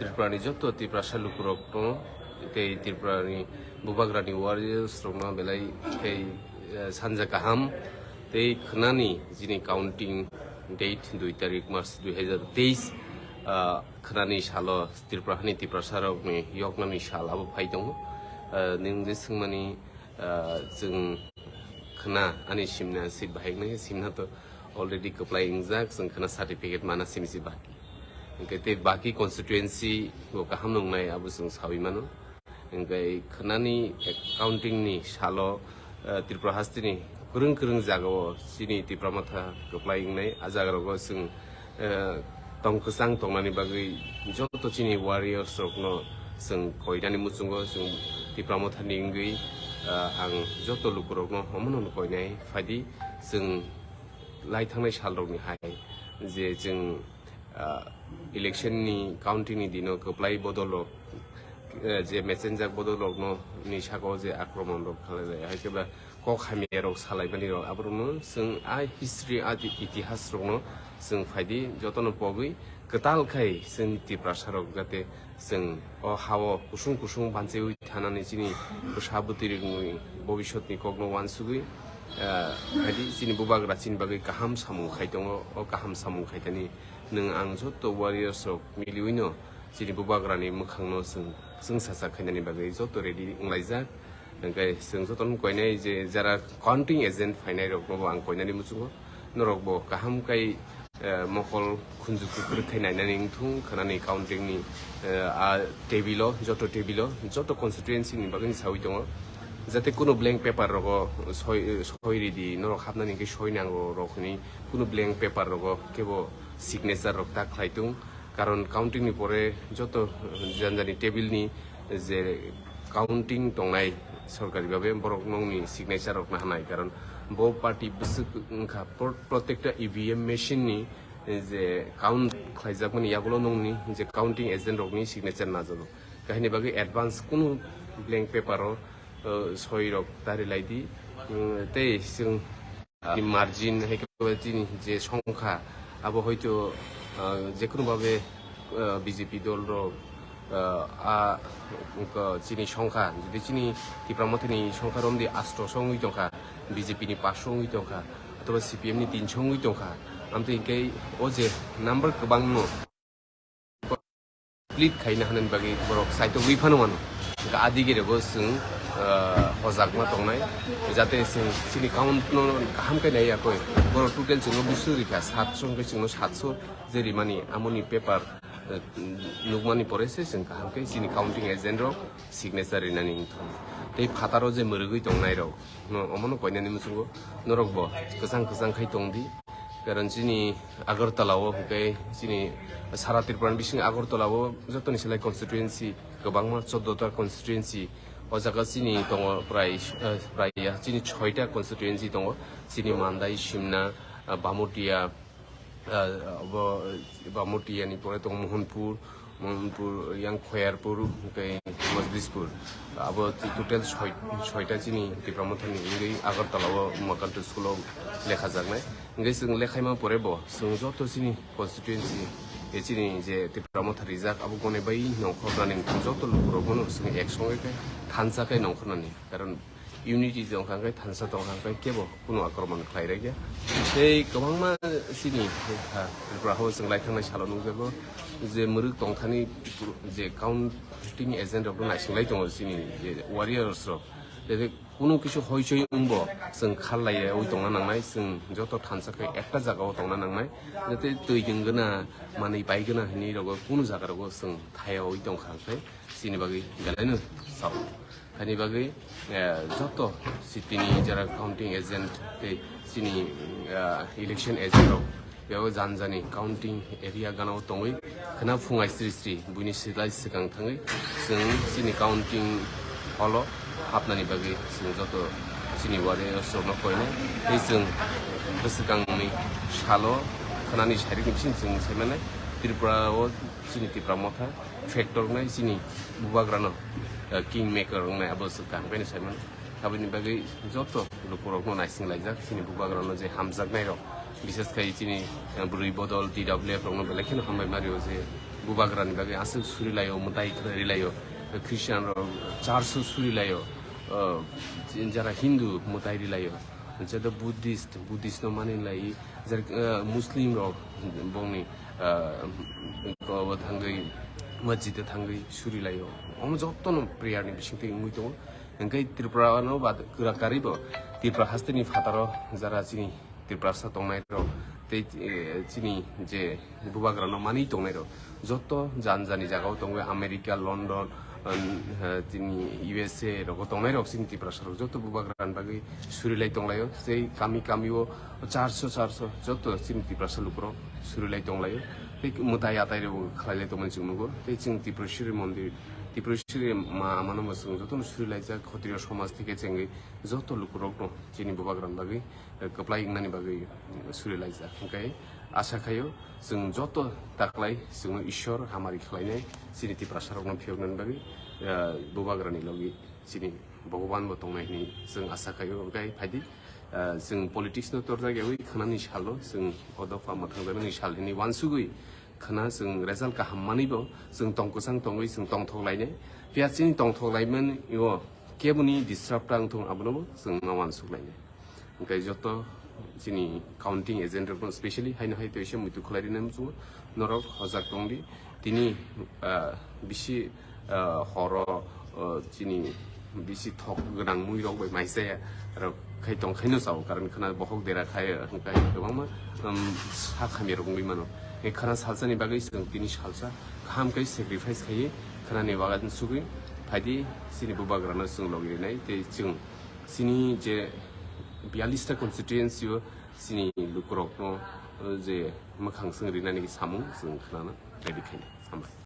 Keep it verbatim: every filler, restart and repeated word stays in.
Tripurani joto Tiprasa lukurokno tei Tripurani bubagrani warriors rokno belai tei, eh, sanja kaham tei khwnani jini counting date dui tarik March dui hajar teis, ah, khwnani salo Tripura hani Tiprasa rokni yoknani sal abo phai tongo. Ah, nwng je swngmani, ah, chwng khwna ani simna si bahai wngnai, simna to already kwplai wngjak, chwng khwna certificate mana simi si baki. Hwnkhe tei baki constituency bo kaham nwngnai abo chwng saui mano. Hwnkhe khwnani counting ni salo, eh, Tripura hasteni kwrwng kwrwng jagao chini Tipra Motha kwplai wngnai. A jaga rogo chwng, eh, tong kwchang tongnani bagwi joto chini warriors rokno chwng koinani muchungo chwng Tipra Motha ni wngwi, eh, ang joto lukurokno omono koinai phaidi chwng lai thangnai salrokni hai je chwng, ah, election ni counting ni dino kwplai bodol rok, eh, je messenger bodol rok no ni saka o je akromon rok khalai lai, hai khe ba kok hamya rok salai mani rok, abo rok no chwng a history, a itihas rok no chwng phaidi joto no pogwi kwtal khai chwng Tiprasa rok jate chwng o ha o kusung kusung banchiwi thanani chini bwsa bwtwi rok ni bobisot ni kok no uansugwi, ah, phaidi chini bubagra chini bagwi kaham samung khai tongo, o kaham samung khai thani nwng ang joto warriors rok miliwino chini bubagrani mwkhangno chwng, chwng sacha khainani bagwi joto ready wnglaijak. Hwnkhe chwng jotono koinai je jara counting agent phainai rokno bo ang koinani muchungo, norok bo kaham kai, eh, mokol khunju kwrwk khai nainani wngthung khwnani counting ni, eh, a table o, joto table o, joto constituency ni bagwi saui tongo. Jate kunu blank paper rogo soi, soi ridi, norok hapnani hwnkhe soi nango rok hwnwi kunu blank paper rogo kebo signature rok ta khlai tung, karon counting ni pore joto, eh, janjani table ni je counting tongnai sorkari babe borok nokni signature rok nahanai, karon bo party bwswk wngkha pro-, protekta E V M machine ni je count khlaijakmani yagulo nokni je counting agent rokni signature najago, kahini bagwi advance kunu blank paper o, eh, soi rok ta rilai di. Mm, tei chwng ni margin hai khe chini je songkha, abo hoito, ah, jekunu babe, ah, B J P dol rok, ah, a, wngkha chini songkha, jodi chini Tipra Mothani songkha romdi asto song wngwi tongkha, B J P ni paso wngwi tongkha, othoba C P M ni tinso wngwi tongkha, amtwi hwnkhe o je number kwbangno complete khaina hanani bagwi borok saitogwi phano mano. Hwnkhe adigirego chwng, ah, hojakma tongnai, jate chwng chini count no kaham khe nai yakoi. Borok total chwngno busu rikha, satso hwnkhe chwngno satso je rimani, amoni paper, eh, nukmani pore se chwng kaham khe chini counting agent rok signature rinani wngthang. Tei phataro je mwrwgwi tongnai rok, no, omono koinani muchungo norok bo kwchang kwchang khai tongdi. Karon chini Agartala o hwnkhe chini sara Tripura ni bising Agartala o jotoni selai constituency kwbangma choddo ta constituency. O jaga chini tongo prai, eh, prai ya, chini soita constituency tongo. Chini Mandai, Simna, eh, Bamotia, eh, abo, eh, Bamotia ni pore tongo Mohanpur, Mohanpur, yang Khoyarpur, hwnkhe Majlispur. Abo total soi-, soita chini Tipra Mothani wngwi Agartala o Makantu school o lekha jaknai. Hwnkhe chwng lekhaima pore bo chwng joto chini constituency, e chini je Tipra Motha rijak abo gone bai nongkhornani joto lukurok bono chwng ek songe khe thansa khe nongkhornani. Karon unity tongkha hwnkhe, thansa tongkha hwnkhe kebo kunu akromon khlai rwkya. Tei kwbangma chini, ah, Tripura hao chwng lai thangnai salo nukjago je mwrwk tongthani je counting agent rokno naising lai tongo chini je warriors rok. Tei kunu kisu hoichoi wngbo chwng khal laiwi tongna nangnai, chwng joto thansa khe ekta jagao tongna nangnai. Jate twi gwnggwna, manwi paigwna hinwi rogo kunu jaga rogo chwng thaiwi tongkha hwnkhe chini bagwi belaino sao. Hani bagwi, eh, joto city ni jara counting agent tei chini, eh, election agent rok beo janjani counting area gana o tongwi khna phungai sri sri buini silai swkang thangwi chwng chini counting hall o hapnani bagwi chwng joto chini warriors rokno koinai tei chwng bwswkangni salo khnani sairik ni bising chwng saimanai Tripura o chini Tipra Motha factor wngnai chini bubagrano, eh, king maker wngnai abo se kaham khe saimano. Aboni bagwi joto lukurokno naising laijak chini bubagrano je hamjaknairok, bises khai chini, eh, bwrwi bodol T W F rokno belai kheno hambai mario je bubagrani bagwi aswk surilaio, mwtai rilaio, Christian rok church o surilaio, uh, jara Hindu mwtai rilaio, jara Buddhist, Buddhist no mani lai, jara, uh, Muslim rok bongni, uh, ko thangwi masjid o thangwi surilaio. Omo jotono prayer ni bisingtwi wngwi tongo. Hwnkhe Tripura no bad kwrak karwi bo Tripura hasteni phataro jara chini Tiprasa tongnai rok tei, eh, chini je bubagra no mani tongnai rok joto jan jani jaga o tongo, America, London, um, eh, chini U S A rogo tongnai rok chini Tiprasa rok joto bubagra ni bagwi surilai tonglaio. Tei kami kami o charso charso joto chini Tiprasa lukurok surilai tonglaio. Tei mwtai atai rok khlailai tongmani chwng nugo. Tei chwng Tripureshwari mondir, Tripureshwari ma amano bo chwng jotono surilaijak, khotriyo somaj theke chengwi joto lukurokno chini bubagrani bagwi, eh, kwplai wngnani bagwi, mm, surilaijak. Hwnkhe asa khaio chwng joto taklai chwngno Ishwar hamari khlainai, chini Tiprasarokno phiyoknani bagwi, eh, bubagrani logi chini Bhogoban bo tongnai hwnwi chwng asa khaio. Hwnkhe phaidi, eh, chwng politics no torjak yawi khwnani salo chwng o dopha mwthangjaknani sal hwnwi uansugwi khwna chwng result kaham manwi bo chwng tong kwchang tongwi chwng tongthok lainai. Phiya chini tongthok laimani o keboni disrupt wngthung abono bo chwng ma uansuk lainai. Hwnkhe joto chini counting agent rokno specially haino hai toisa muitu khwlai rina muchungo norok hojak tongdi tini, ah, bisi, ah, horo, ah, chini bisi thok gwnang mui rok bai maisaya rok khai tong khaino sao karon khna bohok dera khai hwnkhe kwbangma, um, sak hamya rok wngwi mano. E khna salsani bagwi chwng tini salsa kaham khe sacrifice khaiwi khnani bagwi sugwi phaidi chini bubagrano chwng logi rinai tei chwng chini je biyalista constituency o chini lukurokno, uh, je mwkhang swng rinani samung chwng khnana ready khainai. Hambai.